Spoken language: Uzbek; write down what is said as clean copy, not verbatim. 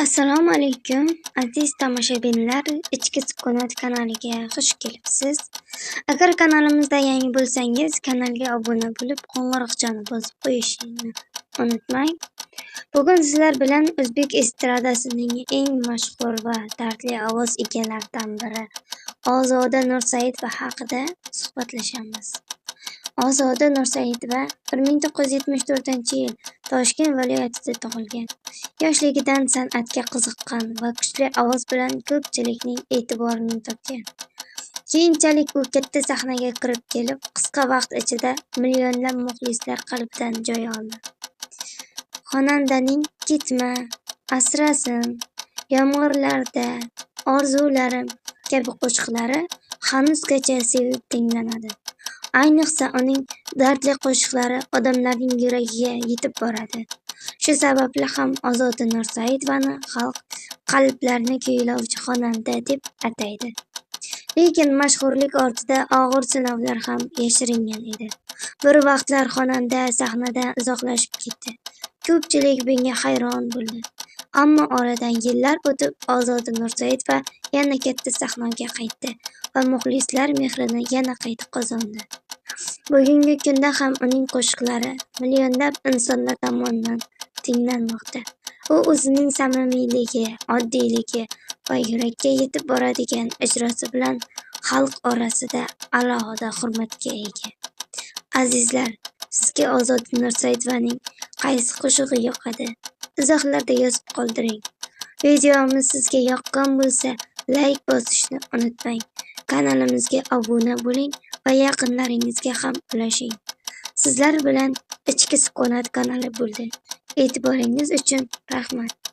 Assalomu alaykum, aziz tomoshabinlar, Ichki sukunat kanaliga xush kelibsiz. Agar kanalimizda yangi bo'lsangiz, kanalga obuna bo'lib, qo'ng'iroqchani bosib qo'yishni unutmang. Bugun sizlar bilan o'zbek estradasining eng mashhur va dardli ovoz egalaridan biri Ozoda Nursaidova haqida suhbatlashamiz. Ozoda Nursaidova 1974-yil Toshkent viloyatida tug'ilgan. Yoshligidan san'atga qiziqqan va kuchli ovoz bilan ko'pchilikning e'tiborini topgan. Keyinchalik u katta sahnaga kirib kelib, qisqa vaqt ichida millionlab muxlislar qalbidan joy oldi. Xonandaning "Ketma", "Asrasin", "Yomg'irlarda", "Orzularim" kabi qo'shiqlari hanuzgacha sevib tinglanadi. Ayniqsa, uning dardli qo'shiqlari odamlarning yuragiga yetib boradi. Shu sababli ham Ozoda Nursaidovani xalq qalblarni kuylovchi xonanda deb ataydi. Lekin mashhurlik ortida og'ir sinovlar ham yashiringan edi. Bir vaqtlar xonanda sahnadan uzoqlashib ketdi. Ko'pchilik bunga hayron bo'ldi. Ammo oradan yillar o'tib, Ozoda Nursaidova yana katta sahnaga qaytdi va muxlislar mehrini yana qayta qozondi. Bugungi kunda ham uning qo'shiqlari millionlab insonlar tomonidan tinglanmoqda. U o'zining samimiyligi, oddiyligi va yurakka yetib boradigan ijrosi bilan xalq orasida alohida hurmatga ega. Azizlar, sizga Ozoda Nursaidovaning qaysi qo'shig'i yoqadi? Izohlarda yozib qoldiring. Videomiz sizga yoqqan bo'lsa, layk bosishni unutmang. Kanalimizga obuna bo'ling va yaqinlaringizga ham ulashing. Sizlar bilan Ichki sukunat kanali bo'ldi. E'tiboringiz uchun rahmat.